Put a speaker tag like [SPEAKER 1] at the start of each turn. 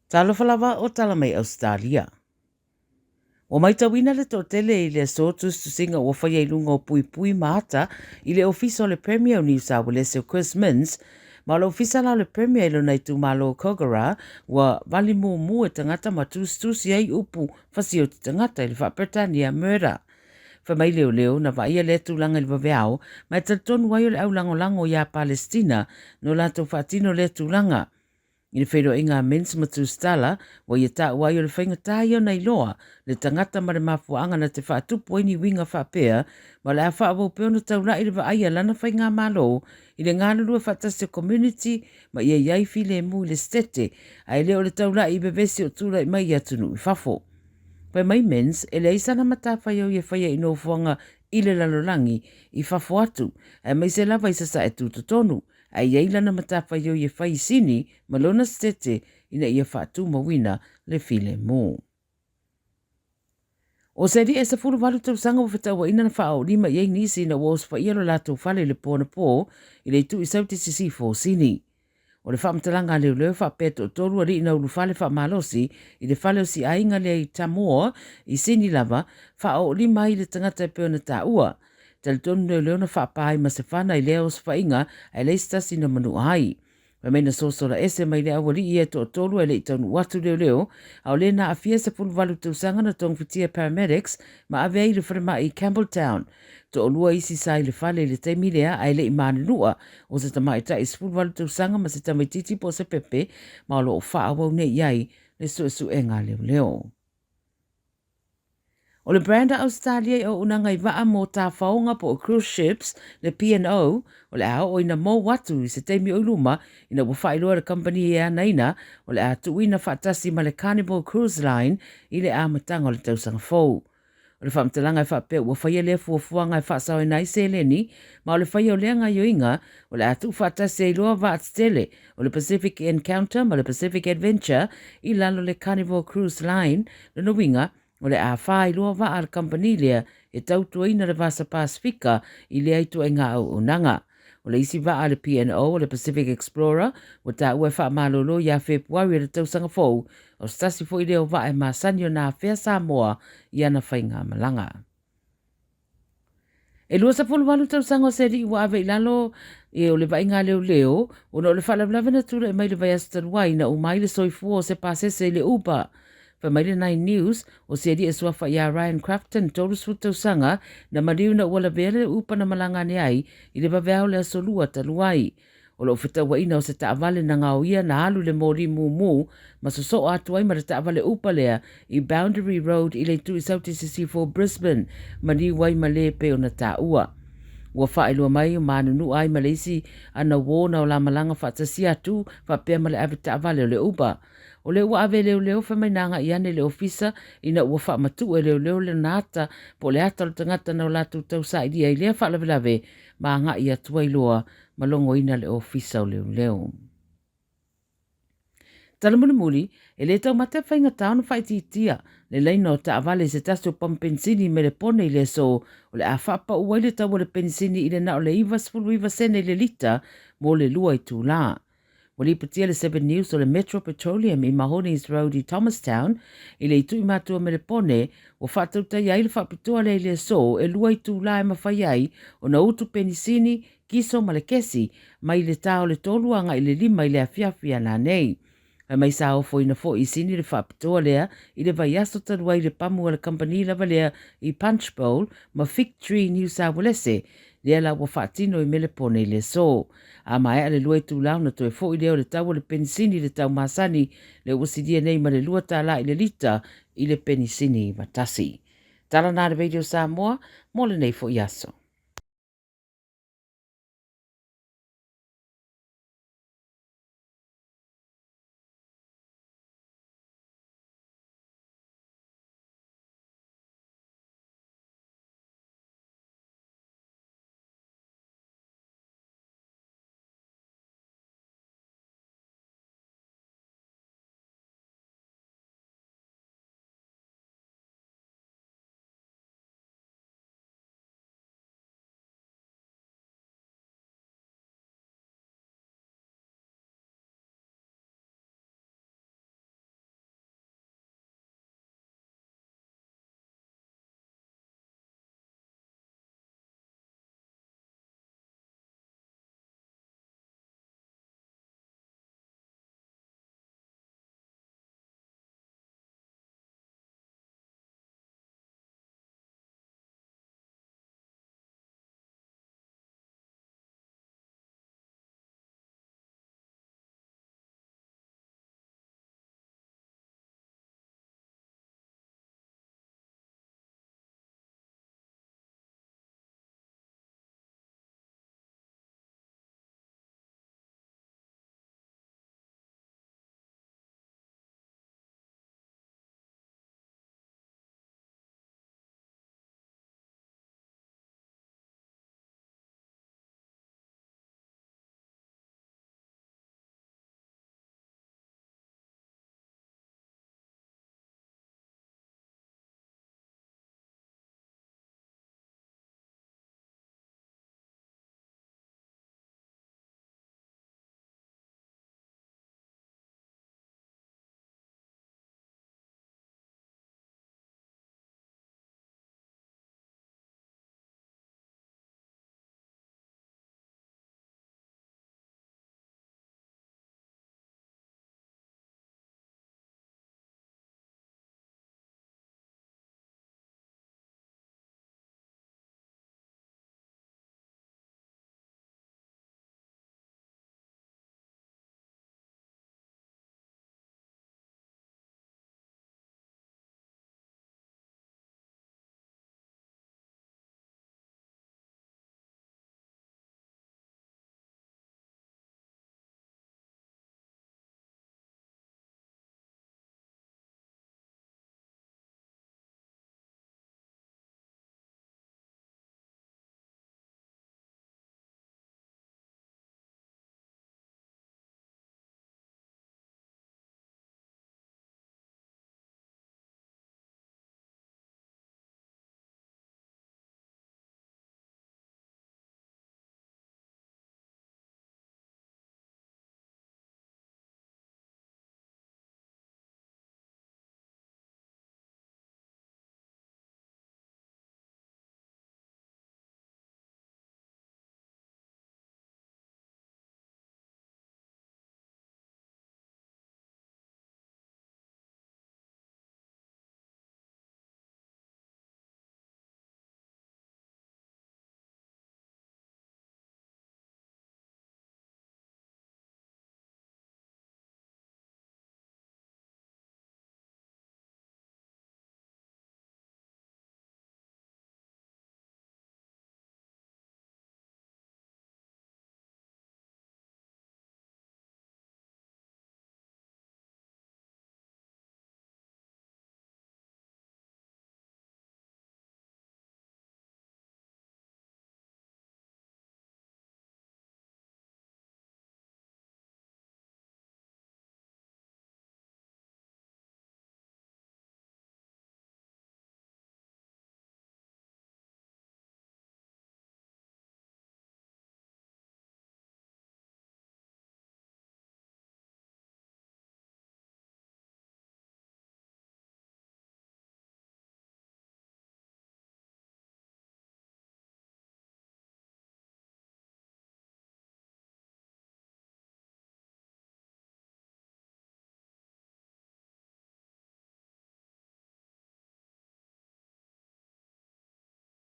[SPEAKER 1] Talofa lava o tala mai Ausetalia. Ua maitauina le toatele i le aso tusitusiga ua faia i luga o puipui ma ata i le ofisa o le Premier o Niu Sauelese o Chris Minns, ma o le ofisa la o le Premier i lona itumalo o Kogarah ua vali mumu e tagata ma tusitusi ai upu fasioti tagata i le faa-Peretania murder. Fai mai leoleo, na vaaia lea tulaga i le vaveao, ma e talitonu ai o le aulagolago iā Palestina no latou faatino lea tulaga. I le feiloaiga a Minns ma Tusitala, ua ia taua ai o le faigata ia ona iloa le tagata ma le mafuaaga na te faatupu ai ni uiga faapea, ma o le a faaauau pea ona taulai le vaai a lana faigamalo i le galulue faatasi o community ma ia i ai filemu i le setete, ae le o le taulai i vevesi o tulai mai i atunuu i fafo. Fai mai Minns, e leai sana matafaioi e faia i nofoaga i le lalolagi i fafo atu, aemaise lava i Sasae tutotonu, Ae i ai lana matafaioi e fai i Sini ma lona setete ina ia faatumauina le filemu. O se alii e 18 tausaga ua fetauaina na faaoolima i ai nisi ina ua osofaia lo latou fale i le po anapo i le itu i Sauti Sisifo o Sini. O le faamatalaga a leoleo e faapea e toatolu alii na ulufale faamalosi i le fale o si aiga lea i Tamore i Sini lava, faaoolima ai le tagata e pei ona taua. Talitonu leoleo na faapa ai ma se fana i lea osofaiga ae leai se tasi na manua ai. Fai mai na sosola ese mai le aualii ia e toatolu ae le i taunuu atu leoleo, a o le na aafia 18 tausaga na togafitia paramedics ma ave ai i le falemai i Campbelltown. Toalua isi sa i le fale i le taimi lea ae le i manunua, o se tamaitai 18 tausaga ma se tamaititi po o se pepe, ma o lo o faaauau nei i ai le suesuega a leoleo. O le brand a Ausetalia i auaunaga i vaa mō tāwhaonga po o cruise ships, le P&O, o le a oo ina mou atu i se taimi o i luma ina ua faailoa e le kamupani e anaina o le a tuuina faatasi ma le Carnival Cruise Line i le amataga o le tausaga fou. O le faamatalaga e faapea ua faia lea fuafuaga e faasaoina ai seleni, ma o le faia o lea gaioiga o le a tuufaatasi ai loa vaa tetele o le Pacific Encounter ma le Pacific Adventure i lalo le Carnival Cruise Line, lona uiga, o le a faailoa vaa a le kamupani lea e tautuaina le Vasa Pasefika i lea ituaiga auaunaga. O le isi vaa a le P&O, o le Pacific Explorer, ua taua e faamalolo ia Fepuari o le tausaga fou, o se tasi foi lea o vaa e masani ona afea Samoa i ana faigamalaga. E 28 tausaga o se alii ua ave i lalo e o le vaaiga a leoleo ona o le faalavelave na tulai mai le vaiaso talu ai na uma ai le soifua o se pasese i le Uber. Fai mai le Nine News, o se alii e suafa ia Ryan Crafton, 30 tausaga, na maliu ina ua lavea le Uber na malaga ane ai i le vaveao le aso Lua talu ai. O loo fetauaina o se taavale na gaoia na alu i le moli mumu ma sosoo atu ai ma le taavale upa lea i Boundary Road i le itu i Sauti Sisifo Brisbane, maliu ai ma le pei ona taua. Ua faailoa mai o manunua ai ma le isi ana uō na o la malaga faatasi atu faapea ma le ave taavale o le Uber. O lea ua ave e leoleo fai mai na agai ane i le ofisa ina ua faamatuu e leoleo lona ata po o le ata o le tagata na o latou tausailia i lea faalavelave ma agai atu ai loa ma logoina le Ofisa o Leoleo. Tala mulimuli, e le taumate faigata ona faaitiitia le laina o taavale i se tasi o pamu penisini i Melepone i le aso o le a faapau ai le tau o le penisini i le na o le 99 sene i le lita mo le lua itulā. Ua lipotia le Seven News o le Metro Petroleum i Mahoney's Road i Thomastown i le itu i matua Melepone ua faatautaia ai le faapitoa lea i le aso e lua itulā e mafai ai ona utu penisini kiso ma le kesi, mai le ta o le tolu agai i le lima i le afiafi a nanei. Fai mai sa ofoina foi i Sini le faapitoa lea i le vaiaso talu ai i le pamu a le kamupani lava lea i Punchbowl ma Fig Tree Niu Sauelese, lea la ua faatino i Melepone i le aso. A maea le lua itula ona toe foi lea o le tau o le penisini i le tau masani lea ua silia nei ma le lua tala i le lita i le penisini 91. Tala na a le Radio Samoa mo lenei foi aso.